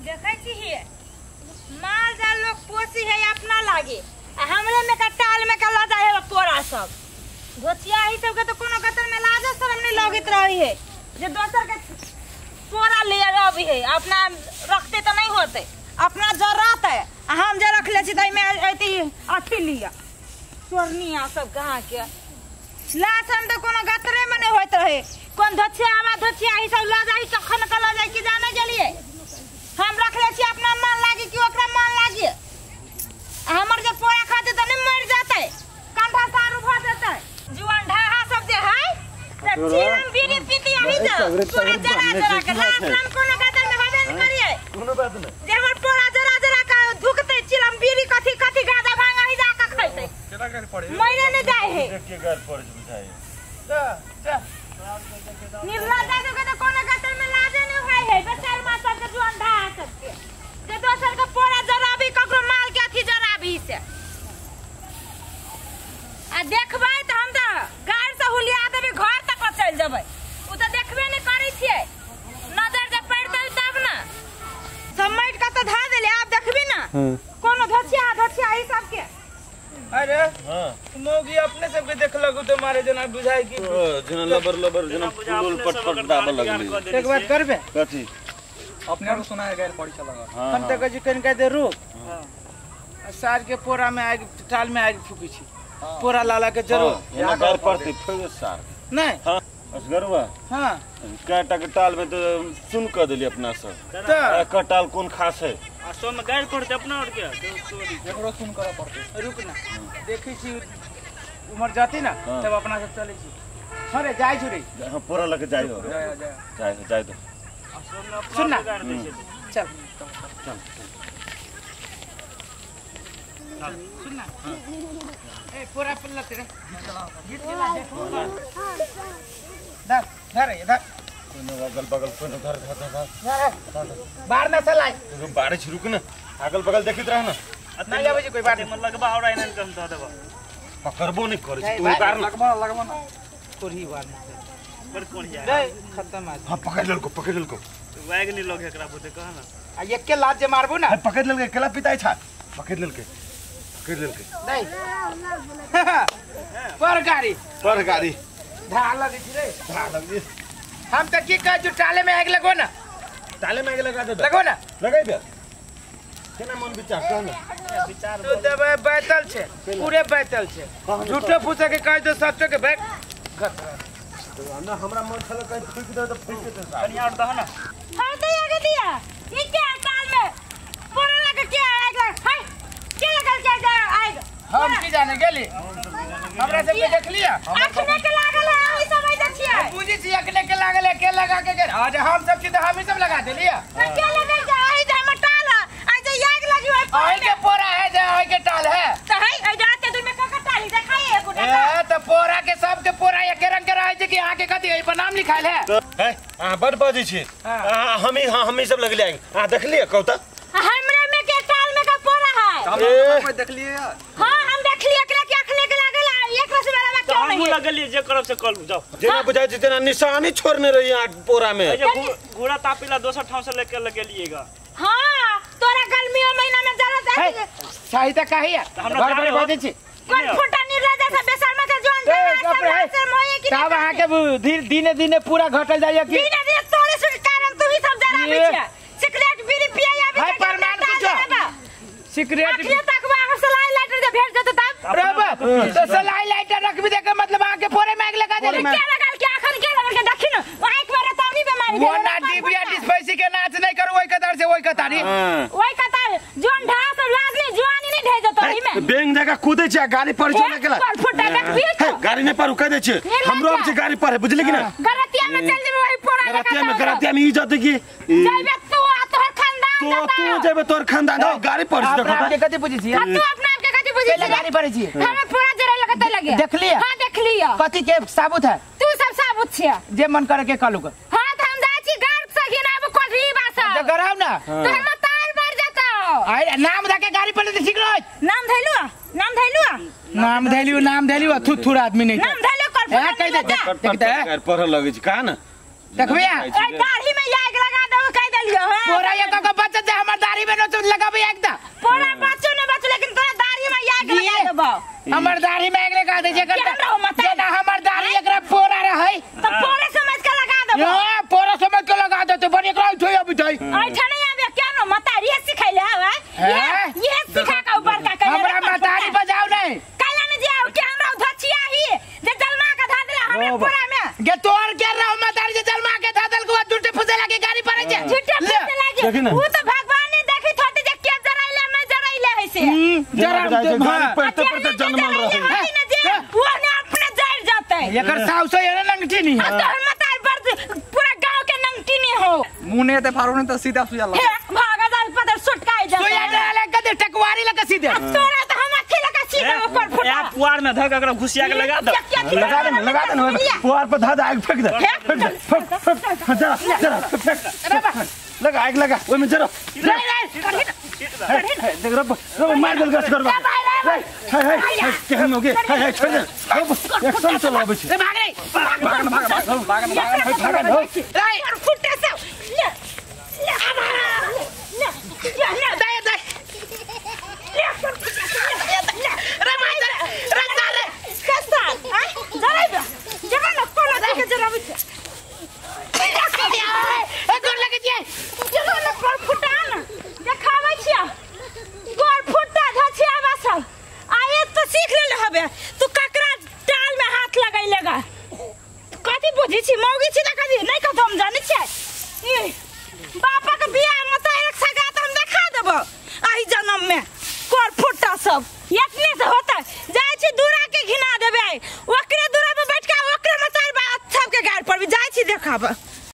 देखै छी माल जाल लोग पोसी है अपना लागे आ हमरे में का टाल में का ल जाय है पोरा सब घोचिया ही सब के तो कोनो कतर में लाज शरम नहीं लगैत रही है जे दोसर के पोरा ले आबी है अपना रखते तो नहीं होते अपना जरूरत है आ हम जे रख ले छी तई में अथी अथी लिया चोरनिया सब कहाँ के लाज हम तो कोनो गतरे में नहीं होत रहे कोन धोचिया आवा धोचिया ही सब ल जाई कखन के ल जाई की जाने गेलिए हम रख ले छी अपना मन लागी कि ओकरा मन लागी हमर जे पोरा खाते त नहीं मर जाते कंठा सारू भ जेतै जुआन ढाहा सब जे है त चिरम बीड़ी पीती आही जा पूरा जरा जरा के लाज हम कोनो गतर में होबे न करिए कोनो बात नहीं जे हमर पोरा जरा जरा के धुकते चिरम बीड़ी कथी कथी गाजा भांग आही जा के खैते केना गाड़ी पड़े मरे नहीं जाए है देख के गाड़ी पड़े बुझाए जा जा निर्लज्जा के तो कोनो गतर में लाजे नहीं होय है बेचार मा सब के जुआन ढाहा सब के जे दोसर के पोरा जराबी ककरो माल के अथी जराबी से आ देखबै त हम त गाड़ से हुलिया देबै घर तक चल जेबै उ त देखबे नहीं करै छियै नजर जे पड़तै तब ना सब माटि के त धा देले आब देखबी ना कोनो धोचिया धोचिया ई सब के। अरे हां मौगी अपने सबके देखलक तो मारे जना बुझाई कि जना लबर लबर जना फूल पट पट दाबे लगली। एक बात करबे कथी अपने को सुनाए गैर पड़ी चला हम त कहै कन कह दे रुक हां सार के पोरा में आग टाल में आग फूकी छी पोरा लाला के जरूर एना गार पड़ते फेर सार नहीं हां असगरवा हां काटा के टाल में तो सुन क देली अपना सब त कटाल कोन खास है आ सो में गार पड़ते अपना और क्या एकरो सुन कर पड़ते रुक ना देखै छी उमर जाती ना तब अपना सब चलै छी। हां रे जाय छु रे हां पोरा लके जाय हो जाय जाय जाय जाय दो सुन ना चल चल सुन ना ए पोरा पल्ला तेरे गीत के लागे धर धर इधर कोनो अगल बगल कोनो धर धर धर बाहर ना चलाय बारिश रुक ना अगल बगल देखित रह ना नहीं आबै छै कोई बात मन लगबा और आइन कम द देबा पकड़बो नहीं करे तू उतार लगबा लगबा ना कोरी बार ना पर कोन जाय रे खत्म आज। हां पकड़ लेलको पकड़ लेलको वैग नहीं लोग एकरा बोते कह ना आ एक के लात जे मारबो ना पकड़ लेलके केला पिताई छा पकड़ लेलके पकड़ लेलके नहीं पर गाड़ी धा लगे छी रे धा लगे हम त की कह जो टाले में आग लगो ना टाले में आग लगा दे लगो ना लगाइबे केना मन विचार कह ना विचार तो देबै बैतल छे पूरे बैतल छे झूठो फूसे के कह दो सच्चो के बैठ ना हमरा मन छल कह फूक दे त फूक दे कनिया और दह ना हां त आगे दिया ई के टाल में पोरा लगे के आग लग हाय के लगल के आग हम की जाने गेली हमरा सब के देख लिया अखने के लागल है ओइ समय देखिए बुझी छी अखने के लागल है के लगा के गेल आज हम सब छी त हम ही सब लगा देलिया त के लगल के आई जे हमर टाल आई जे आग लगी ओइ ओइ के पोरा है जे ओइ के टाल है त है आई जाते दूर में का टाली देखाई एगो ए त पोरा के सब के पोरा एके रंग के रहै छै कि अहाँ के कथि एहि पर नाम लिखायल है है अहाँ बड बजै छी हम ही सब लगले अहाँ देखलिए कहू त हमरे में के टाल में का पोरा है हम देखलिए यार। हां हम देखलिए एकरा के अखने के लागल एक बस वाला बा क्यों नहीं हम लगलिए जे करब से करू जाओ जेना बुझाय छै तेना निशानी छोड़ने रही अहाँ पोरा में घोड़ा तापीला दोसर ठाव से लेके लगेलिएगा। हां तोरा गर्मियों महीना में जरा है सही त कही है घर पर बजै छी कोन फुटा निर्लज्जा से बेशर्मा के जोन से मोए की तब अहाँ के धीरे धीरे पूरा घटल जाइए कि धीरे धीरे तोरे से कारण तू ही सब जरा छै सिगरेट बीड़ी पिए आबी है प्रमाण कुछ सिगरेट अखने तकबा हम सलाई लाइटर जे भेट जेतौ तब रब तो सलाई लाइटर रखबी दे के मतलब अहाँ के पोरे में आग लगा देली के लगल के आखन के लगल के देखी न एक बार तौनी बेमारी वो ना डिबिया डिस्पेंसी के नाच नहीं करू ओइ कतार से ओइ कतारी ओइ कतार जोन ढा सब लाज नहीं जुआनी नहीं ढे जेतौ एही में बैंक जगह कूदै छै गाड़ी पर छो ना केला फुटा देखबी गाड़ी नहीं पर रुका दे छै हमरो अब छै गाड़ी पर है बुझली कि ना गरतिया में चल जेबे ओही पोरा गरतिया में ई जते की जाइबे तू आ तोहर खानदान तो तू जेबे तोर खानदान गाड़ी पर छै देखो के कथि बुझी छी तू अपना आप के कथि बुझी छी गाड़ी पर छी हमरा पूरा जरा लगते लगे देख लिया हां देख लिया कथि के साबुत है तू सब साबुत छै जे मन करे के कहलु के हां त हम जाइ छी गाड़ से घिनाब कोठरी बासा त गराव ना तो हम तार मार जाता अरे नाम धके गाड़ी पर ले ठीक रह नाम धैलु नाम धैलु नाम धैलु नाम धैलु थु थुर आदमी नहीं नाम धैलु कर कह दे देख पर लगे छी का ना देखबे ओइ दाढ़ी में आग लगा देबो कह देलियो हां पोरा एक का बचत ऐठा नहीं आबे केनो मतारी सिखैले हवा ये सिखा के ऊपर का कहले हमरा मतारी बजाओ नहीं काला न जाओ के हमरा धचिया ही जे जलमा के धा देला हमरे पोरा में गे तोर के रहो मतारी जे जलमा के धा देल के झूठे फुसे लागे गाड़ी पड़े छे झूठे फुसे लागे उ तो भगवान ने देखी थोते जे के जराइले न जराइले है से जरा गाड़ी पड़ते पड़ते जन्मल रहे है न जे वो ने अपने जर जाते एकर साउस ये नंगटी नहीं है तोहर मतार बड़ पूरा गांव के नंगटी नहीं हो मुंह नहीं ते फाड़ो नहीं तो सीधा सुजा लगा भागा जा पदर सुटकाई जा सुजा डाले कदे टकवारी लगा सीधे तोरा तो हम अथी लगा सीधे ऊपर फुटा या पुआर में धक एकरा घुसिया के लगा दे लगा दे लगा दे पुआर पर धा दे आग फेंक दे फेंक दे फेंक फेंक जरा जरा फेंक लगा आग लगा ओय में जरा देख रब रब मार देल गस करबा हाय हाय हाय केहन हो गे हाय हाय छोड़ दे रब एक्शन चलाबै छै रे भाग रे भाग भाग भाग भाग भाग फुटे